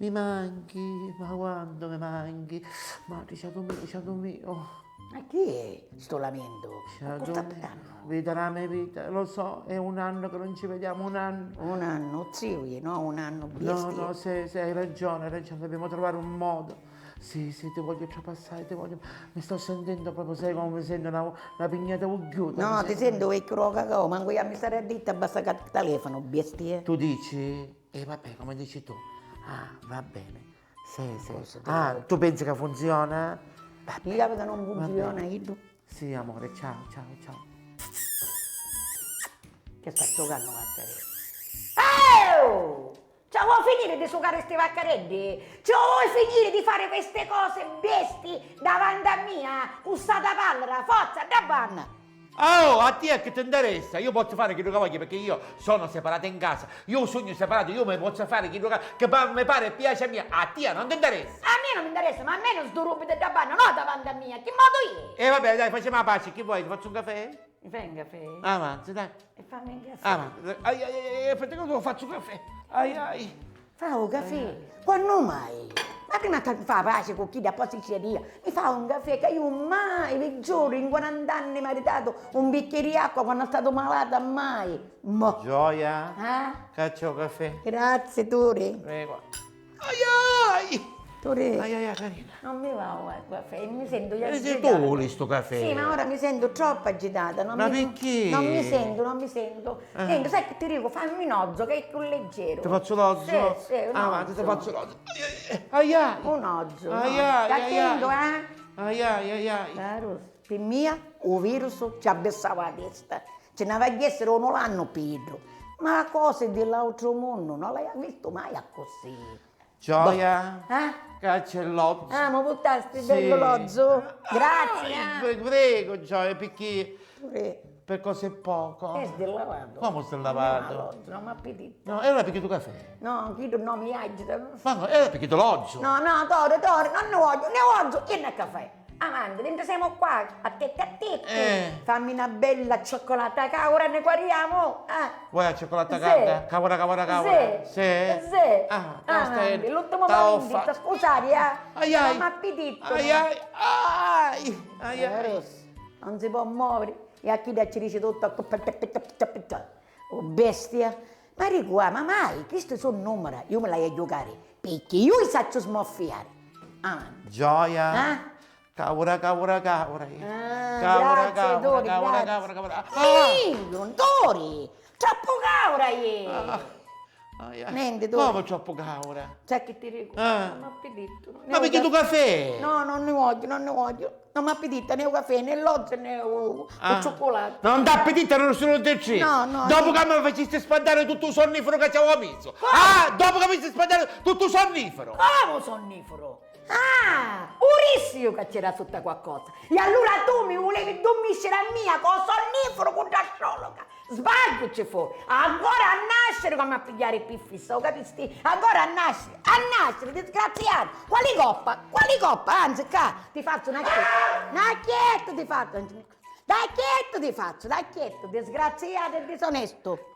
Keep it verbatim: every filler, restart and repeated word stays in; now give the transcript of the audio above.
Mi manchi, ma quantu mi manchi. Matri, ciatu miu, ciatu miu. Ma chi è stu lamentu? Cu sta parrannu? Vita dâ me vita, lo so, è un annu che non ci vediamo, un annu. Un annu, zio, no, un annu, bestia. No, no, sì, sì, hai ragione, hai ragione, dobbiamo trovare un modo. Sì, sì, ti voglio trapassare, ti voglio. Mi sto sentendo proprio, sai come mi sento, una, una pignata ugghiuta. No, ti sento vecchiu ro cacao, mancu io mi sarei detta, basta che telefono, bestia. Tu dici? E vabbè, come dici tu. Ah, va bene. Sì, sì. Ah, tu pensi che funziona? Vabbè. Mi capita non funziona, iddu. Sì, amore, ciao, ciao, ciao. Che sta giocando a carezza? Oh! Ci vuoi finire di sucare sti vaccareddi? Ci vuoi finire di fare queste cose, bestie, davanti a mia? Cu sta pallera, forza, da banna! Oh, a tia chi ti interessa? Io pozzu fari chiddu ca vogghiu, picchì io sono separato in casa. Io sugnu separatu, io mi pozzu fari chiddu ca, ca pa-, mi pari e piaci a mia. A tia non ti interessa. A mia non mi interessa, ma almeno stu rubitu dda banna, no davanti a mia. Chi modu è? E vabbè, dai, facemu a paci, chi vuoi? Ti fazzu un cafè? Mi fai un cafè? Avanzi, dai. E fammi un cafè. Avanzi, dai. Ai, ai, ai, ai, aspetta che ti fazzu un cafè. Ai, ai. Fa u cafè? Quannu mai? Ma prima ca fa paci cu chidda, poi si sceria. Mi fa un cafè ca iu mai, vi giuru, in quarant'anni maritatu un bicchieri d'acqua quannu è statu malata, mai. Mo. Gioia, eh? Caccia u cafè. Grazie, Turi. Prego. Ai, ai! Turi. Ai, ai, ai, carina. Non mi va u cafè, mi sento già agitata. Eh, sì, tu voli stu cafè? Sì, ma ora mi sento troppo agitata. Ma picchì? Non mi sento, non mi sento. Eh. Niente, sai che ti dico? Fammi un ozu che è più leggero. Ti faccio l'ozu? Sì, sì, un ozu. Ah, ti faccio l'ozu. Ai, ai, ai. Un ozu, no. Ai, ai, ai, ai. Sta attento, eh? Ai, ai, ai, ai. Caro, pi mia u virus ci abbiassava a testa. Ci n'aveva a essere uno l'anno, Pietro. Ma cose di l'altro mondo non l'hai visto mai così. Gioia, eh? Ca c'è l'ozu. Ah, mi puttasti bellu l'ozu? Grazie. Prego, prego, Gioia, picchì per cose è poco. È sdillavato. Come sdillavato? No, l'ozu, non mi appetito. No, e allora picchì tu cafè? No, chi tu non mi agita. Ma no, e allora picchì tu l'ozu? No, no, Tore, Tore, non ne voglio, né ozu e né cafè. Avanti, mentre siamo qua, a tette a tette, fammi una bella cioccolata caura, ne guariamo, eh? Vuoi la cioccolata calda? Caura, caura, caura. Sì. Sì? Sì. Ah, avanti, l'ultimo momento, scusate, eh. Ai, ai. Non mi appetito. Ai, ai, ai, ai, ai. Non si può muovere. E a chi ci dice tutto, oh, bestia. Ma dico, ah, ma mai, queste sono numere, io me le voglio giocare, perché io le saccio smorfiare. Avanti. Gioia. Eh? Caura, caura, caura, eh. Ah, caura, grazie, caura, Dori, caura, grazie. Caura, caura. Ah! Ih, Dori, troppo caura, eh. Ah, ah, ah. Niente, Dori. Come troppo caura? Sai che ti dico? Ah. Non mi appetito. Ma perché tu cafè? No, non ne voglio, non ne voglio. Non mi appetita né u cafè, né l'ozu, né u, u cioccolato. Non t'appetita nessuno di ci? No, no. Dopo che mi facisti spandare tutto u sonnifero che ci avevo messo. Come? Ah, dopo che mi facisti spandare tutto u sonnifero. Come u sonnifero? Ah, u rissiu ca c'era sutta qualcosa. E allura tu mi vulevi dummiscere a mia cu u sonnifero cu dda scioloca. Sbagghiu ci fu. Ancora a nascere quannu a pigghiari pi fissa, u capisti? Ancora a nascere, a nascere, disgraziato. Quali coppa? Quali coppa? Anzi, ca ti fazzu na chietta. Na chietta ti fazzu. Da chiettu ti fazzu, da chiettu, disgraziato e disonesto.